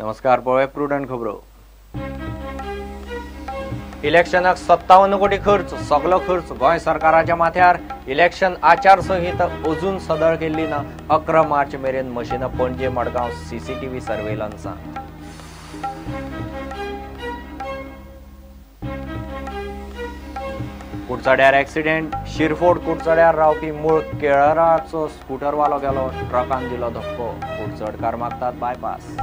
नमस्कार, पळोवया प्रुडंट खबरो. इलेक्शनाक 57 कोटी खर्च, सगलो खर्च गोंय सरकाराच्या माथ्यार. इलेक्शन आचारसंहिता अजून सदळ केल्ली ना. 11 मार्च मेरेन मशिनां पणजे मडगांव सीसीटीव्ही सर्वेलन्सान. कुडचड्यार एक्सिडेंट, शिरफोड कुडचड्यार रावपी मूळ केळराचो स्कुटरवालो गेलो, ट्रकान दिलो धपको. कुडचडकार मागतात बायपास.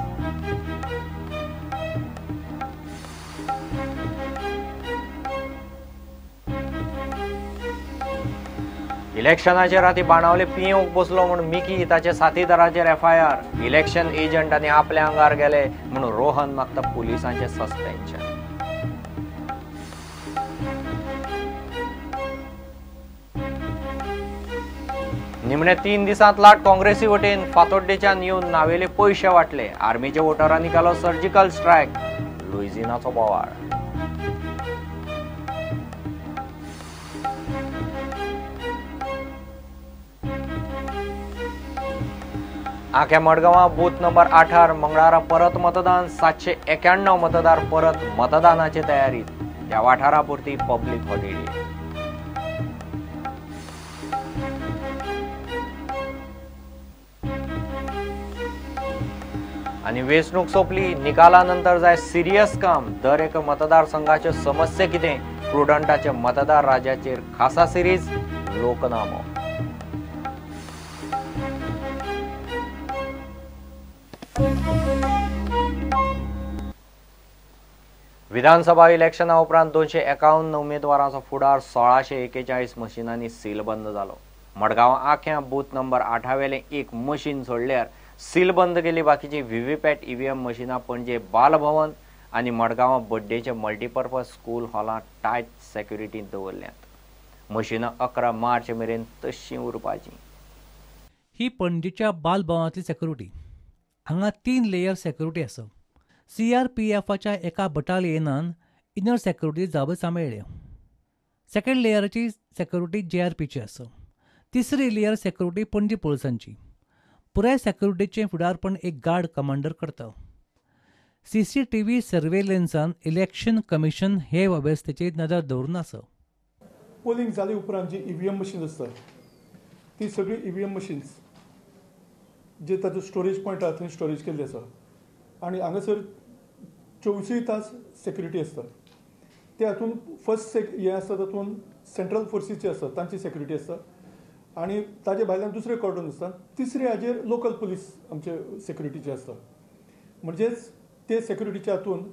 इलेक्शनाचे राती बाणावले पियेवंक बसलो म्हूण मिकी ताचे साथीदाराचेर एफआयआर. इलेक्शन एजंट आनी आपल्या आंगार गेले म्हूण रोहन मागता पुलिसांचे सस्पेन्शन. निमणे 3 दिसांत लाट काँग्रेसी वटेन फातोड्डेच्यान येवन नावेले पयशे वांटले. आर्मीच्या वोटरांनी केलो सर्जिकल स्ट्रायक. लुइझिनाचो बोवाळ. आख्या मडगांवा बूथ नंबर 8 मंगळारा परत मतदान. 791 मतदार परत मतदानाचे तयारीत. त्या वाठारा पुरती पब्लीक हॉलिडे. आनी वेंचणूक सोंपली, निकालानंतर जाय सिरियस काम. दर एक मतदारसंघाच्यो समस्या कितें, प्रुडंटाचे मतदार राजाचेर खासा सिरीज लोकनामो. विधानसभा इलेक्शना उपरांत 251 उमेदवारांचो फुडार 1641 मशिनांनी सीलबंद जालो. मडगांव आख्या बूथ नंबर 8 वेलें एक मशीन सोडल्यार सीलबंद केली. बाकीची व्हीव्हीपॅट ईव्हीएम मशिनां पणजे बालभवन आनी मडगांव बड्डेचे मल्टीपर्पज स्कूल हॉलांत टायट सेक्युरिटींत दवरल्यांत. मशिनां 11 मार्च मेरेन तश्शीं उरपाचीं. ही पणजेच्या बालभवनांतली सेक्युरिटी. हांगा 3 लेयर सेक्युरिटी आसा. सीआरपीएफाच्या एका बटालियनान इनर सेक्युरिटी जाब सांबाळ्ळ्या. सेकंड लेयराची सेक्युरिटी जेआरपीची आसा. तिसरी लेयर सेक्युरिटी पणजी पुलिसांची. पुराय सेक्युरिटीचें फुडारपण एक गार्ड कमांडर करता. सीसीटीव्ही सर्वेलन्सान इलेक्शन कमिशन हे वेवस्थेचेर नदर दवरून आसा. पोलिंग जाले उपरांत जी ईव्हीएम मशीन आसता ती सगळी ईव्हीएम मशीन्स जे ताचो स्टोरेज पॉयंट आसा थंय स्टोरेज केल्ली आसा आनी हांगासर 24 तास सेक्युरिटी आसता. ते हातून फर्स्ट हें आसता तातूंत सेंट्रल फोर्सीचे आसता तांची सेक्युरिटी आसता आनी ताजे भायल्यान दुसरे कॉर्डन आसता. तिसरे हाजेर लोकल पुलीस आमचे सेक्युरिटीचे आसता. म्हणजेच ते सेक्युरिटीच्या हातून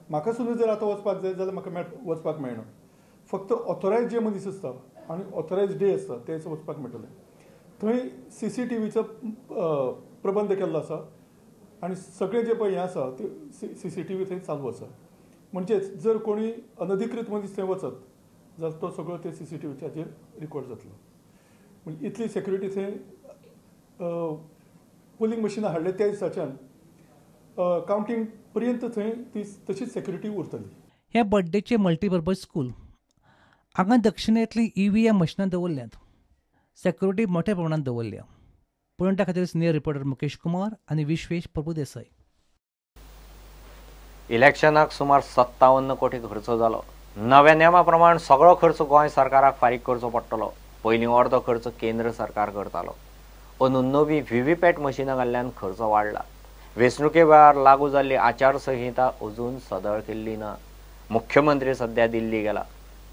म्हाका सुद्दां जर आतां वचपाक जाय जाल्यार म्हाका वचपाक मेळना. फक्त ऑथोरायज जे मनीस आसता आनी ऑथोरायज डे आसता तेच वचपाक मेळटलें. थंय सीसीटीव्हीचो प्रबंध केल्लो आसा आनी सगळें जें पळय हें आसा ते सीसीटीव्ही थंय चालू आसा. म्हणजेच जर कोणी अनधिकृत मनीस थंय वचत जाल्यार तो सगळो ते सीसीटीव्हीचेर रिकॉर्ड जातलो. म्हणजे इतली सेक्युरिटी थंय पोलिंग मशिनां हाडले त्या दिसाच्यान कावंटींग पर्यंत थंय ती तशीच सेक्युरिटी उरतली. हे बड्डेचे मल्टीपर्पज स्कूल हांगा दक्षिणेंतली ईव्हीएम मशिनां दवरल्यांत. सेक्युरिटी मोठ्या प्रमाणात दवरल्या. प्रुडंटा खातीर सिनियर रिपोर्टर मुकेश कुमार आनी विश्वेश प्रभुदेसाय. इलेक्शनाक सुमार 57 कोटी खर्च जालो. नव्या नेमा प्रमाण सगळो खर्च गोंय सरकाराक फारीक करचो पडटलो. पयलीं अर्दो खर्च केंद्र सरकार करतालो. अंदू नवी व्हीव्हीपॅट मशिनां घाल्ल्यान खर्च वाडला. वेंचणुके वेळार लागू जाल्ली आचारसंहिता अजून सदळ केल्ली ना. मुख्यमंत्री सद्या दिल्ली गेला.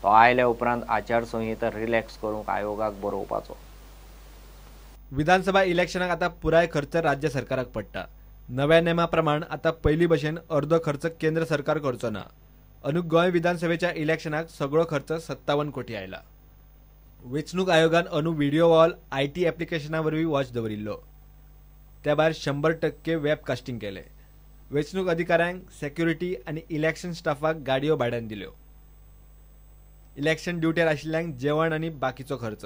तो आयल्या उपरांत आचारसंहिता रिलॅक्स करूंक आयोगाक बरोवपाचो. विधानसभा इलेक्शनाक आतां पुराय खर्च राज्य सरकाराक पडटा. नव्या नेमा प्रमाण आतां पयलीं भशेन अर्दो खर्च केंद्र सरकार करचो ना. अंदू गोंय विधानसभेच्या इलेक्शनाक सगळो खर्च 57 कोटी आयला. वेंचणूक आयोगान अंदू व्हिडिओ वॉल IT एप्लिकेशना वरवीं वॉच दवरिल्लो. त्या भायर 100% वेबकास्टींग केलें. वेंचणूक अधिकाऱ्यांक सेक्युरिटी आनी इलेक्शन स्टाफाक गाडयो भाड्यान दिल्यो. इलेक्शन ड्युटेर आशिल्ल्यांक जेवण आनी बाकीचो खर्च.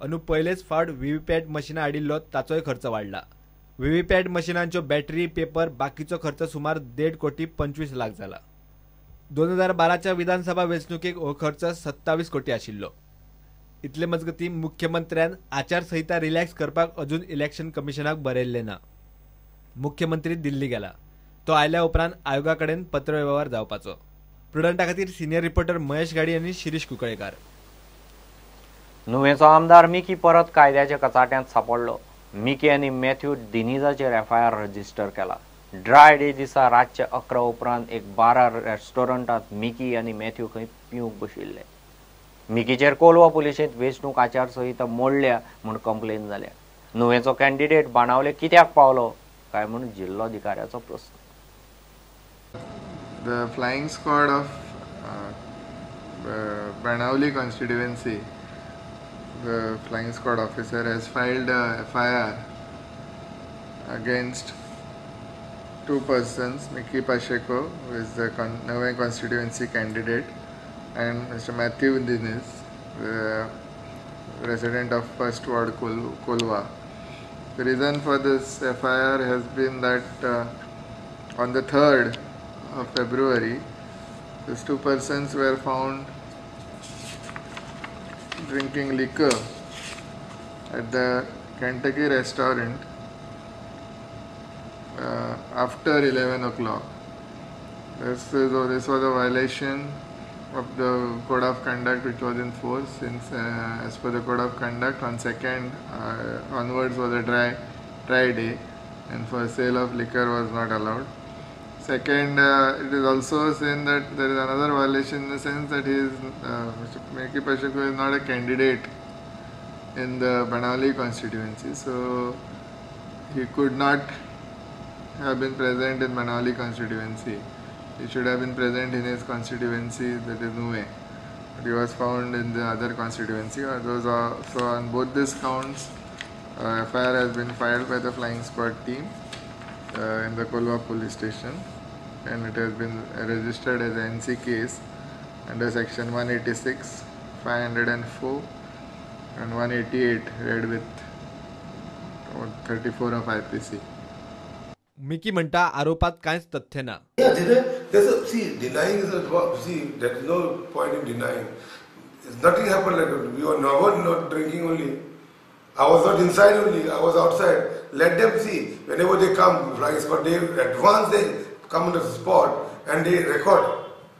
अंदू पयलेच फावट व्हीव्हीपॅट मशिनां हाडिल्लो ताचोय खर्च वाडला. व्हीव्हीपॅट मशिनांच्यो बॅटरी, पेपर बाकीचो खर्च सुमार 1.25 कोटी 25 लाख जाला. 2012च्या विधानसभा वेंचणुकेक हो खर्च 27 कोटी आशिल्लो. इतले मजगती मुख्यमंत्र्यान आचारसंहिता रिलॅक्स करपाक अजून इलेक्शन कमिशनाक बरयल्लें ना. मुख्यमंत्री दिल्ली गेला, तो आयल्या उपरांत आयोगा कडेन पत्रवेव्हार जावपाचो. प्रुडंटा खातीर सिनियर रिपोर्टर महेश गाडी आनी शिरीष कुंकळेकार. नुवेंचो आमदार मिकी परत कायद्याच्या कचाट्यांत सापडलो. मिकी आनी मॅथ्यू दिनीजाचेर एफआयआर रजिस्टर केला. ड्राय डे दिसा रातचे 11 उपरांत एक बारा रेस्टॉरंटात मिकी आनी मॅथ्यू खंय पिवंक बशिल्ले. मिकीचेर कोलवा पुलिशेंत वेंचणूक आचारसंहिता मोडल्या म्हूण कंप्लेन जाल्या. नुवेंचो कॅन्डिडेट बाणावले कित्याक पावलो काय म्हूण जिल्लोधिकाऱ्याचो प्रस्न. The flying squad of Benaulim constituency, the flying squad officer has filed a FIR against two persons, Mickey Pacheco, who is the Nuvem constituency candidate, and Mr. Matthew Diniz, the resident of First Ward Kolwa. The reason for this FIR has been that on the 3rd of February, these two persons were found drinking liquor at the Kentucky restaurant after 11 o'clock. This was a violation of the code of conduct which was in force since as per the code of conduct on 2nd onwards was a dry day and for sale of liquor was not allowed. Second, it is also seen that there is another violation in the sense that he is, Mr. Mickey Pacheco is not a candidate in the Benaulim constituency, so he could not have been present in Benaulim constituency. He should have been present in his constituency, that is Nuvem, but he was found in the other constituency. So on both these counts, FIR has been filed by the flying squad team in the Kolwa police station, and it has been registered as an NC case under section 186, 504 and 188 read with 34 of IPC. Mickey म्हणटा आरोपात कांयच तथ्य ना. See, denying is a, see, there is no point in denying. It's nothing happened like that. We were never not drinking only. I was not inside only, I was outside. Let them see. Whenever they come, flying squad, they advance, they come on the spot and they record.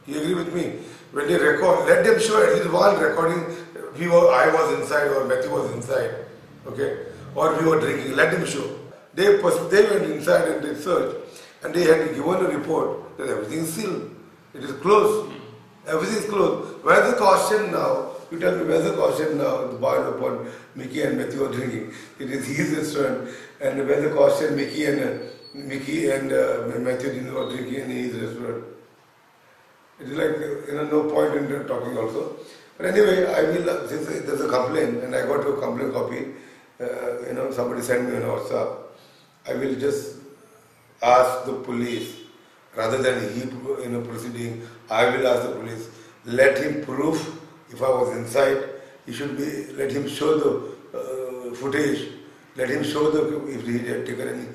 You agree with me? When they record, let them show at least one recording. I was inside or Matthew was inside, okay? Or we were drinking. Let them show. They went inside and they searched, and they had given a report that everything is sealed. It is closed. Everything is closed. Where is the caution now? You tell me, where's the caution now? The bar upon Mickey and Matthew are drinking. It is his restaurant, and where's the caution? Mickey and Matthew were drinking in his restaurant. It is like, you know, no point in talking also. But anyway, I will, since there's a complaint, and I got a complaint copy. You know, somebody sent me on WhatsApp. I will just ask the police, rather than he, you know, proceeding. I will ask the police. Let him prove if I was inside. He should be. Let him show the footage. Let him show the if he had taken any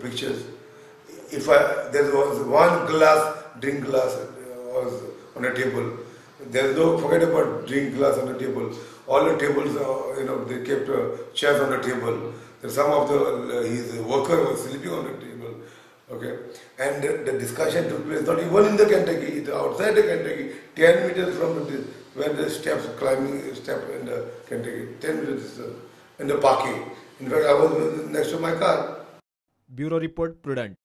pictures. If I there was one glass, drink glass was on a table. There is no, forget about drink glass on the table. All the tables, you know, they kept chairs on the table. Some of the his worker was sleeping on the table. Okay, and the discussion took place not even in the Kentucky, it's outside the Kentucky, 10 meters from the, where the steps, climbing step in the Kentucky, 10 meters in the parking. In fact, I was next to my car. Bureau report, Prudent.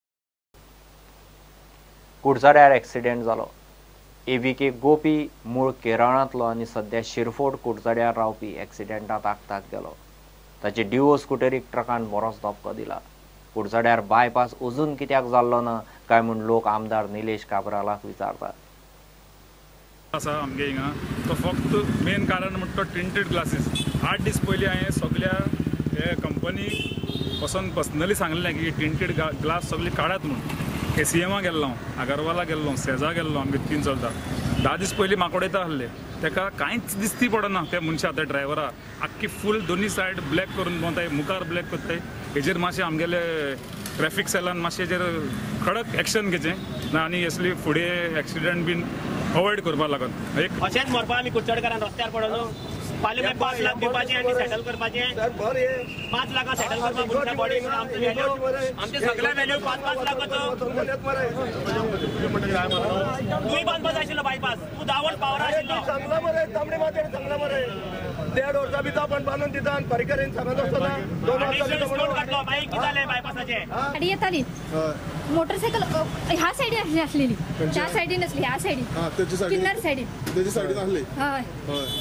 कुडचड्यार accident जालो. एव्हीके गोपी मूळ केरळांतलो आनी सद्या शिरफोर्ड कुडचड्यार रावपी एक्सिडेंटांत आगतात गेलो. ताचे डिओ स्कुटरीक ट्रकान बरोच धपको दिला. कुडचड्यार बायपास अजून कित्याक जाल्लो ना काय म्हूण लोक आमदार निलेश काब्रालाक विचारतात. आसा आमगे हिंगा तो फक्त मेन कारण म्हणटा तो टिंटेड ग्लासीस. 8 दीस पयलीं हांवें सगल्या हे कंपनी वचोन पर्सनली सांगलें की टिंटेड ग्लास सगळी काडात म्हूण. केसीएमा गेल्लो हांव, आगरवाला गेल्लो, सेजा गेल्लो, आमगे 3 चलता. 10 दीस पयलीं माकोड येता आसले, ताका कांयच दिसती पडना त्या मनशा, त्या ड्रायव्हरा आख्खी फूल दोनी सायड ब्लॅक करून भोंवताय, मुखार ब्लॅक करताय. हेजेर मातशें आमगेले ट्रॅफिक सेलान मातशें हेजेर कडक एक्शन घेचें ना आनी असली फुडें एक्सिडंट बीन अवॉयड करपाक लागत. एक अशेंच मरपा आमी कुडचडकारान रस्त्यार पडलो. फाल्यां 5 लाख दिवपाचे आनी सेटल करपाचे 5 लाखां सेटल करपाक बॉडी आमचे सगळे व्हॅल्यू 5-5 लाखाचो. तूंय बांदपाक आशिल्लो बायपास, तूं 10 वर्स पावर आशिल्लो. चांगला मरे तांबडे मातयेर चांगला मरे 1.5 वर्सां बी आपण बांदून दिता आनी फारीकरीन सांगत आसतना 2 वर्सां काडलो. मागीर कितें जालें बायपासाचें? गाडी येताली मोटरसायकल ह्या सायडीन आसलेली, ह्या सायडीन आसली, ह्या सायडीन किन्नर सायडीन तेजी सायडीन आसली. हय,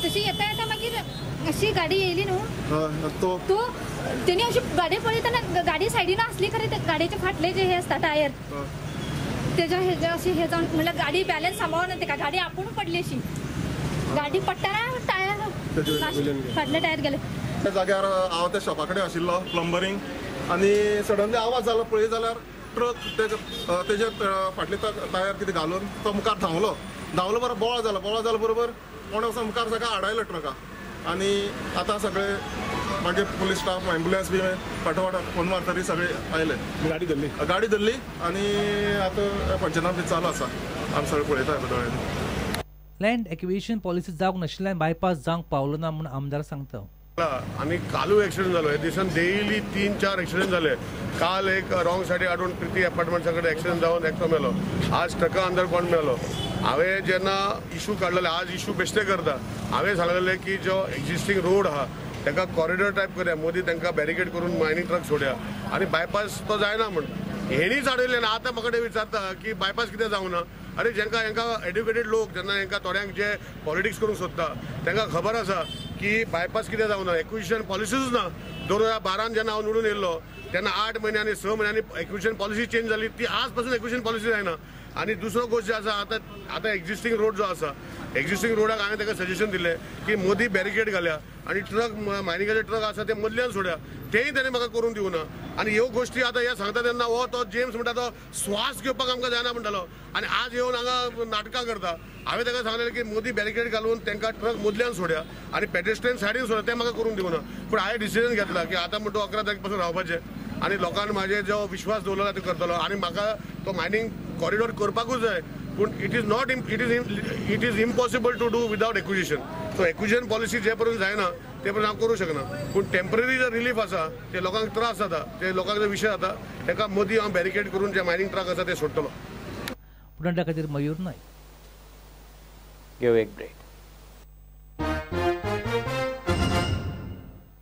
तशी येता येता मागीर अशी गाडी येयली न्हू तो तेणी अशी गाडी पळयतना गाडी सायडीन आसली खरें, गाडयेचे फाटले जे हे आसता टायर तेज्या हेजे अशी हे जावन म्हणल्यार गाडी बॅलन्स सांबाळून तेका गाडी आपूण पडली अशी. गाडी पडटना टायर फाटले टायर गेले. त्या जाग्यार हांव त्या शॉपा कडेन आशिल्लो प्लंबरींग, आनी सडनली आवाज जालो पळय जाल्यार ट्रक तेजे फाटले टायर कितें घालून तो मुखार धांवलो. धांवलो बरोबर बोळो जालो, बोळो जालो बरोबर कोणे वचोन मुखार ताका आडायलो ट्रका. आनी आतां सगळे मागीर पुलीस स्टाफ एम्बुलन्स बी फाटोफाट फोन मारतरी सगळे आयले. गाडी धरली, गाडी धरली आनी आतां पंचनामा बी चालू आसा, आमी सगळे पळयता दोळ्यांनी. लँड एक्विजिशन पॉलिसी जावंक नाशिल्ल्यान बायपास जावंक पावलो ना म्हूण आमदार सांगता. आनी कालूय एक्सिडंट जालो. हे दिसान डेली 3-4 एक्सिडंट जाले. काल एक रॉंग सायडी हाडून प्रिती एपार्टमेंट्सा कडेन एक्सिडंट जावन एकटो मेलो. आज ट्रका अंदर कोण मेलो. हांवें जेन्ना इशू काडलेले, आज इशू बेश्टे करता. हांवें सांगलेलें की जो एक्झिस्टींग रोड आहा ताका कॉरिडॉर टायप करया, मदीं तांकां बॅरिकेड करून मायनींग ट्रक सोडया आनी बायपास तो जायना म्हूण हेणीच हाडयले. आनी आतां म्हाका ते विचारता की बायपास कित्याक जावना. अरे जेंका हेंकां एड्युकेटेड लोक जेन्ना हेंकां थोड्यांक जे पॉलिटिक्स करूंक सोदता तांकां खबर आसा की बायपास कित्याक जावना. एक्विजिशन पॉलिसीच ना. 2012 जेन्ना हांव निवडून येयल्लो तेन्ना 8 म्हयन्यांनी 6 म्हयन्यांनी एक्विजिशन पॉलिसी चेंज जाली. ती आज पासून एक्विजिशन पॉलिसी जायना. आनी दुसरो गोश्ट जे आसा आतां आतां एक्झिस्टींग रोड जो आसा एक्झिस्टींग रोडाक हांवें ताका सजेशन दिलें की मदीं बॅरिकेड घाल्या आनी ट्रक मायनिंगाचे ट्रक आसा ते मदल्यान सोड्या, तेंय ताणें म्हाका करून दिवना. आनी ह्यो गोश्टी आतां हे सांगता तेन्ना हो तो जेम्स म्हणटा तो स्वास घेवपाक आमकां जायना म्हणटालो आनी आज येवन हांगा नाटकां करता. हांवें ताका सांगलें की मदीं बॅरिकेड घालून तांकां ट्रक मदल्यान सोड्या आनी पेडेस्ट्रियन सायडीन सोड्या, तें म्हाका करून दिवना. पूण हांवें डिसिजन घेतला की आतां म्हणटा 11 तारखे पासून रावपाचें आनी लोकांनी म्हाजे जो विश्वास दवरला तो करतलो आनी म्हाका तो मायनींग कॉरिडॉर करपाकूच जाय. पूण it is not it is impossible to do without acquisition. So acquisition policy जे पर्यंत जायना ते पर्यंत हांव करूं शकना. पूण टेम्पररी जे रिलीफ आसा ते लोकांक त्रास जाता, ते लोकांक जो विशय जाता ताका मदीं हांव बॅरिकेड करून जे मायनींग ट्रक आसा ते सोडटलो. खातीर मयूर नायक. घेवं एक ब्रेक.